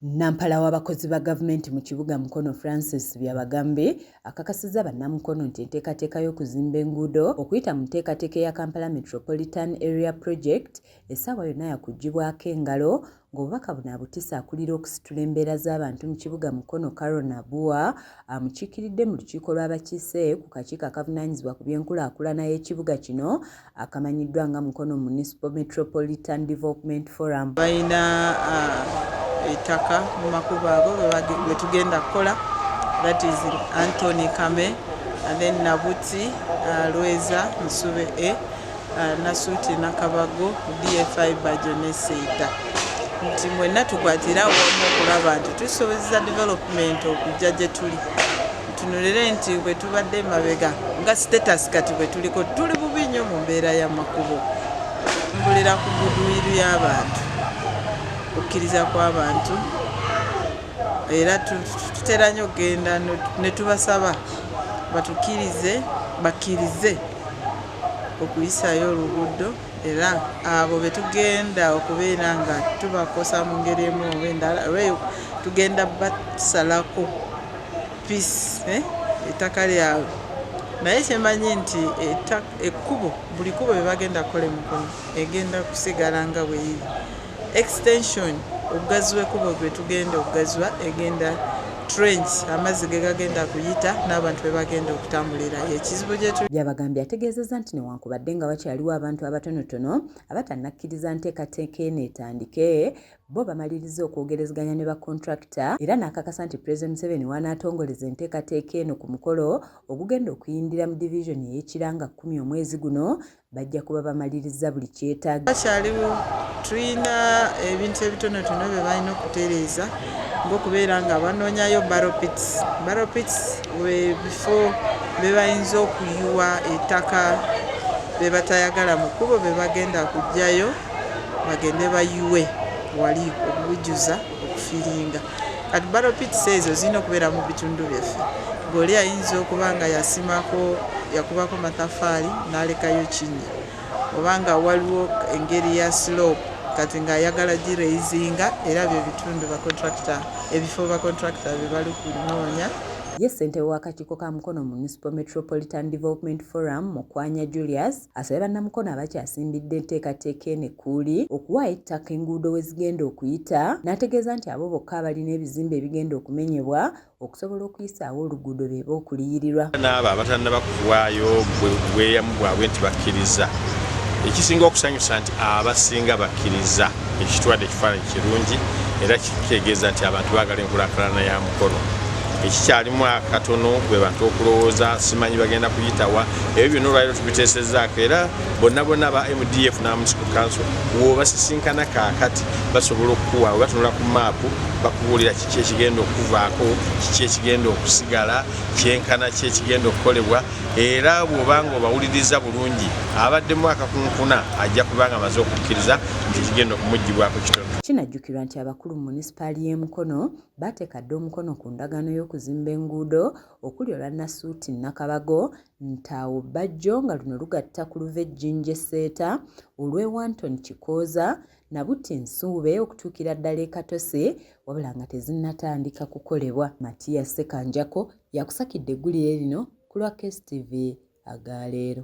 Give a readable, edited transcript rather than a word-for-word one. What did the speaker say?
Nampala w'abakozi ba gavumenti mu kibuga Mukono Francis Byabagambi akakasizza bannamukono nti enteekateeka y'okuzimba enguudo okuyita mu nteekateeka eya Kampala Metropolitan Area Project essaawa yonna yakuggyibwako engalo ng'obubaka buno abutisse akulira okusitula embeera z'abantu mu kibuga Mukono Carol Nabua amukiikiridde mu lukiiko lw'abakiise ku kakiiko akavunaanyizibwa ku by'enkulaakulana y'ekibuga kino akamanyiddwa nga Mukono Municipal Metropolitan Development Forum. Balina ettaka mu makubo ago bwetugenda kukola, that is Anthony Kame and then Nabuti, Lweza, Nsube A, Nasuti, Nakabago, DFI, Bajo ne Seeta, nti mwenna tukwatira awamu okulaba nti tusobozesa development okujja gye tuli. Tunulire nti bwe tubadde emabega nga status, kati bwe tuliko tuli bubi nnyo mu mbeera y'amakubo. Mbulira ku goodwill y'abantu, okukkiriza kw'abantu, era tutera nnyo okugenda ne tubasaba batukkirize, bakkirize okuyisayo oluguudo, era abo betugenda okubeera nga tubakosa mu ngeri emu oba endala, oba tugenda basalako piece ettaka lyabwe. Naye kyemanyi nti ekkubo, buli kkubo bye bagenda kukola emukono egenda kusigala nga bweriri. Extension, obugazi bw'ekkubo bwe tugenda okugaziwa, egenda trench amazzi ge gagenda kuyita n'abantu be bagenda okutambulira, ekizibu gye tuli. Byabagambye ategeezezza nti newankubadde nga wakyaliwo abantu abatonotono abatannakkiriza nteekateeka eno etandike, bo bamaliriza okwogerezeganya ne bakontrakita, era n'akakasa nti Pulezidenti Museveni w'anaatongoleza enteekateeka eno ku mukolo ogugenda okuyindira mu divizoni ey'Ekiranga 10 omwezi guno, bajja kuba bamaliriza buli kyetaaga. Bakyaliwo, tulina ebintu ebitonotono bye balina okutereeza, ng'okubeera nga banoonyayo borrow pits. Borrow pits bwe bifo bye bayinza okuyiwa ettaka be batayagala mu kkubo, be bagenda kuggyayo bagende bayiwe wali okubijuza, okufillinga. Kati borrow pits ezo zirina okubeera mu bitundu byaffe, ng'oli ayinza okuba nga yasimako, yakubako matafaali n'alekayo kinnya, oba nga waliwo engeri ya slope, kati ng'ayagala giraisinga. Era bye bitundu bacontractor, ebifo bacontractor bye bali kunoonya. Ye ssentebe w'akakiiko ka Mukono Municipal Metropolitan Development Forum, Mukwanya Julius, asabye bannamukono abakyasimbidde enteekateeka eno ekkuuli okuwaayo ettaka enguudo we zigenda okuyita, n'ategeeza nti abo bokka abalina ebizimbe ebigenda okumenyebwa okusobola okuyisaawo oluguudo be b'okuliyirirwa. N'abo abatannaba kuwaayo bweyamu bwabwe nti bakkiriza, ekisinga okusanyusa nti abasinga bakkiriza. Ekitwadde ekifaananyi kirungi era kitegeeza nti abantu baagala enkulaakulana ya Mukono. Ekikyalimu akatono bwe bantu okulowooza simanyi bagenda kuyitawa. Ebyo byonna olwaliro tubiteesezaako, era bonna bonna aba MDF n'aba municipal council w'obasisinkana kaakati basobola okukuwa, we batunula ku maapu bakubuulira kiki ekigenda okuvaako, kiki ekigenda okusigala, kyenkana ki ekigenda okukolebwa. Era bw'obanga obawuliriza bulungi, abaddemu akakunkuna ajja kubanga amaze okukkiriza nti ekigenda okumuggyibwako kitono. Kinajjukirwa nti abakulu mu munisipaali y'e Mukono baateeka dda omukono ku ndagaano y'okuzimba enguudo okuli olwa Nasuuti Nakabago Ntaawo Bajjo, nga luno lugatta ku luva e Jjinja e Seeta, olw'e Wanton Kikooza, Nabuti Nsuube okutuukira ddala e Katose, wabula nga tezinnatandika kukolebwa. Matia Ssekanjako yakusakidde eggulire lino ku lwa KSTV Agaleero.